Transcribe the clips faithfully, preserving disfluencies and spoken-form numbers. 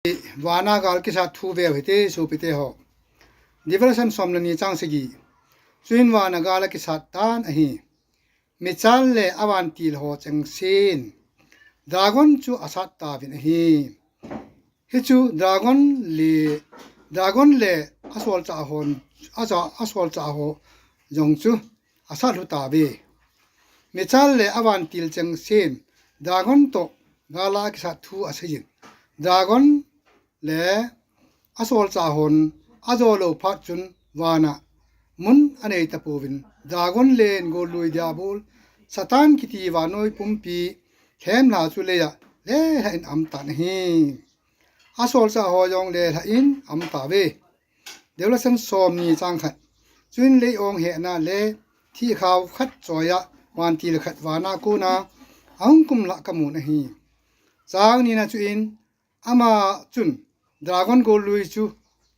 Vana gal kisat thu veu hite sopite ho. Revelation som le ni chang sagi. Chuin vana gal akisat tan ahi. Michal le avantil ho chengsen dragon chu asat tauvin ahi. Hichu dragon le, dragon le asolchah hon, asolchah ho jong chu asat lhu tauve. Michal le avantil chengsen dragon toh gal a kisat thu aseiyin. Dragon le asolchah hon ajo lou phat chun vana mun anei tapouvin, dragon len gollui diabol Satan kiti vannoi pumpi lhemlha chu leiya lelha in aum tan ahi. Asolchah ho jong lelha in aum tauve. Revelation som ni chang khat. Chuin leiong hehna le thihkhau khat choiya vantil khat vana kona ahung kum lha kamun ahi. Chang nina chuin ama chun dragon gollui chu,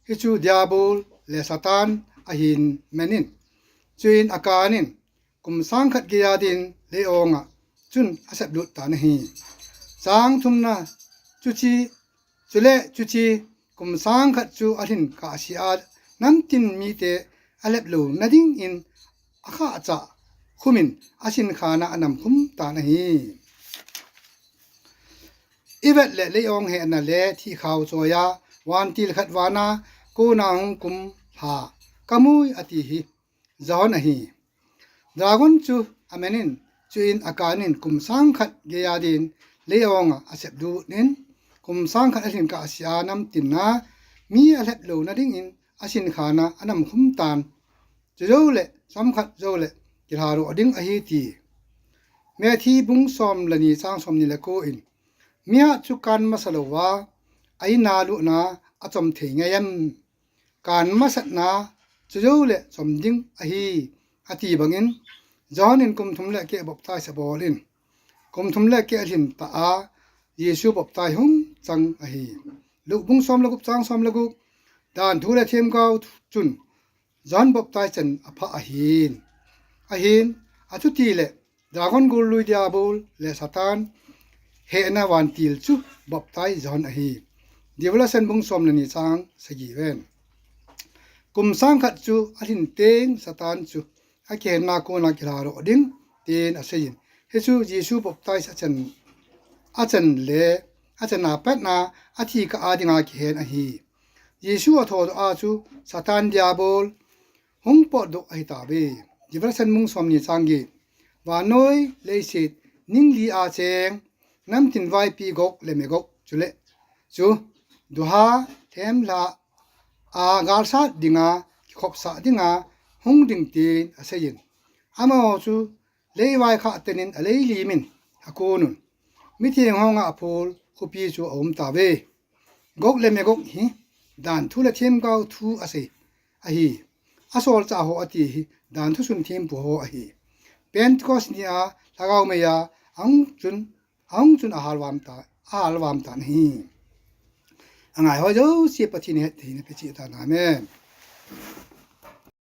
hichu diabol le Satan ahin menin, chuin akanin kum sang khat geiya din leiong a chun aseplut tan ahi. Chang thumna, chuche, chule chuche kum sang khat chu alhin kahsea namtin mite alhep louna dingin akhahcha khumin asinkhana anam khum tan ahi. Ivet le leiong hehna le thihkhau choiya vantil khat vana kona hung kum lha kamui ati hi John ahi. Dragon chu amenin, chuin akanin kum sang khat geiya din leiong a aseplut in, kum sang khat alhin kahsea namtin a mi alhep louna dingin asinkhana anam khum tan. Chujou le chomkhat jou le kilha ro ding ahi ti. Matthew bung som le ni chang som ni le ko in, mihat chu kan masa louva a-in a lutna achom thei ngai em? Kan masatna chujou le chom ding ahi, ati bangin John in kum thum le keh baptize abolin, kum thum le keh alhin tah a Jesu baptize hung chang ahi. Luke bung som le gup chang som le gup, dan thu le themgao chun John baptize chan apha ahin. Ahin, achuti le dragon gollui diabol le Satan hehna vantil chu baptize John ahi. Revelation bung som le ni chang sagi ven. Kum sang khat chu alhin teng Satan chu akihenna kona kilha ro ding tin aseiyin. Hichu Jesu baptize achan, achan le, achan a patna athi kah a dinga kihen ahi. Jesu athodoh a chu Satan diabol hung potdoh ahi tauve. Revelation bung som ni chang get. Vannoi leiset ning li a cheng namtin vaipi Gog le Magog chule chu duha lhemlha a galsat dinga kikhopsah dinga hung ding tin aseiyin. Amaho chu leivai khah tenin alei limin akonun, mitheng honga aphol khopi chu aum tauve. Gog le Magog hi dan thu le themgao thu asei ahi. Asolchah ho ati hi dan thu sun thempu ho ahi. Pentecost ni a lhagao meiya ahung chun, ahung chun ahalvam ta, ahalvam tan ahi. Angai ho jouse Pathen in hetthei na pe cheh tan, amen.